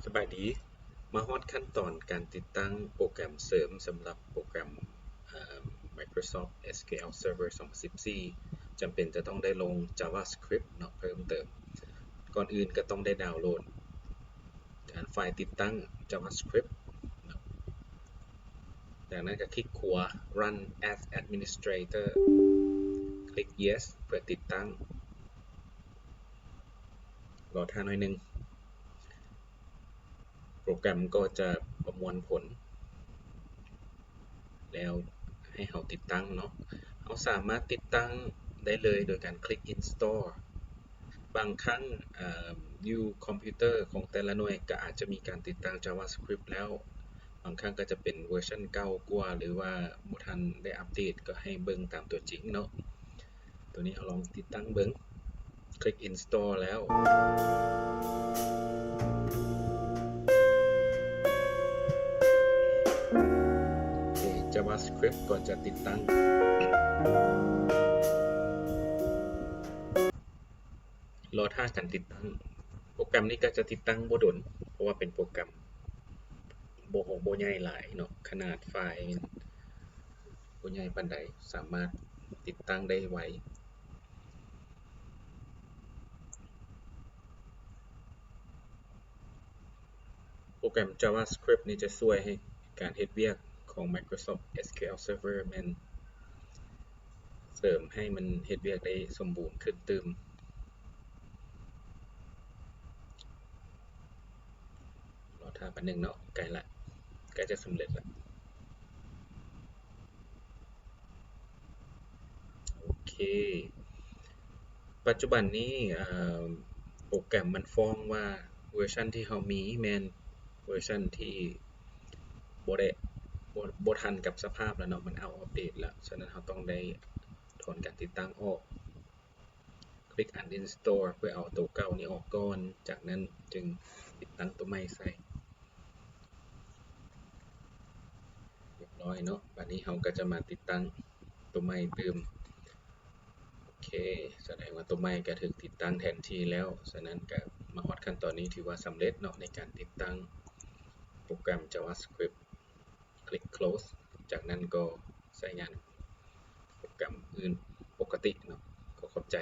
ສະບາຍດີ, ມາຮອດຂັ້ນຕອນການຕິດຕັ້ງໂປຣແກຣມເສີມສຳລັບໂປຣແກຣມ ເອີ່ມ Microsoft ເອສ ຄິວ ແອລ Server ສອງພັນສິບສີ່ ຈຳເປັນຈະຕ້ອງໄດ້ລົງ JavaScript ເນາະ ເພີ່ມເຕີມ. ກ່ອນອື່ນກໍຕ້ອງໄດ້ດາວໂຫຼດ ອັນ ໄຟລ໌ຕິດຕັ້ງ JavaScript ເນາະ. ຈາກນັ້ນກໍຄລິກຂວາ Run as Administrator ຄລິກ Yes ເພື່ອຕິດຕັ້ງ. ລໍຖ້າໜ້ອຍໜຶ່ງ, ໂປຣແກຣມກໍຈະປະມວນຜົນ ແລ້ວໃຫ້ເຮົາຕິດຕັ້ງເນາະ. ເຮົາສາມາດຕິດຕັ້ງໄດ້ເລີຍໂດຍການຄລິກ Install. ບາງຄັ້ງ ເອີ່ມ ຢູ່ຄອມພິວເຕີຂອງແຕ່ລະໜ່ວຍກໍອາດຈະມີການຕິດຕັ້ງ JavaScript ແລ້ວ, ບາງຄັ້ງກໍຈະເປັນເວີຊັນເກົ່າກວ່າ ຫຼືວ່າບໍ່ທັນໄດ້ອັບເດດ ກໍໃຫ້ເບິ່ງຕາມຕົວຈິງເນາະ. ຕົວນີ້ເຮົາລອງຕິດຕັ້ງເບິ່ງ, ຄລິກ Install ແລ້ວ. ໂອເຄ JavaScript ກໍຈະຕິດຕັ້ງ. ລໍຖ້າການຕິດຕັ້ງ. ໂປຣແກຣມນີ້ກໍຈະຕິດຕັ້ງບໍ່ດົນ ເພາະວ່າເປັນໂປຣແກຣມບໍ່ ບໍ່ໃຫຍ່ຫຼາຍເນາະ, ຂະໜາດໄຟລ໌ບໍ່ໃຫຍ່ປານໃດ, ສາມາດຕິດຕັ້ງໄດ້ໄວ. ໂປຣແກຣມ JavaScript ນີ້ຈະຊ່ວຍໃຫ້ການເຮັດວຽກຂອງ Microsoft ເອສ ຄິວ ແອລ Server ແມ່ນເສີມໃຫ້ມັນເຮັດວຽກໄດ້ສົມບູນຂຶ້ນຕື່ມ. ລໍຖ້າແປັບໜຶ່ງເນາະ, ໃກ້ລະ, ໃກ້ຈະສຳເລັດລະ. ໂອເຄ ປັດຈຸບັນນີ້ ເອີ່ມ ໂປຣແກຣມມັນຟ້ອງວ່າເວີຊັນທີ່ເຮົາມີແມ່ນເວີຊັນທີ່ບໍ່ໄດ້ ບໍ່ ບໍ່ທັນກັບສະພາບແລ້ວເນາະ, ມັນ out of date ແລ້ວ. ສະນັ້ນເຮົາຕ້ອງໄດ້ຖອນການຕິດຕັ້ງອອກ. ຄລິກ uninstall ເພື່ອເອົາໂຕເກົ່ານີ້ອອກກ່ອນ, ຈາກນັ້ນຈຶ່ງຕິດຕັ້ງໂຕໃໝ່ໃສ່. ຮຽບຮ້ອຍເນາະ, ບາດນີ້ເຮົາກໍຈະມາຕິດຕັ້ງໂຕໃໝ່ຕື່ມ. ໂອເຄ ສະແດງວ່າໂຕໃໝ່ກໍຖືກຕິດຕັ້ງແທນທີ່ແລ້ວ. ສະນັ້ນກໍມາຮອດຂັ້ນຕອນນີ້ຖືວ່າສຳເລັດເນາະ ໃນການຕິດຕັ້ງໂປຣແກຣມ JavaScript. ຄລິກ close, ຈາກນັ້ນກໍໃຊ້ງານໂປຣແກຣມອື່ນປົກກະຕິເນາະ. ຂໍຂອບໃຈ.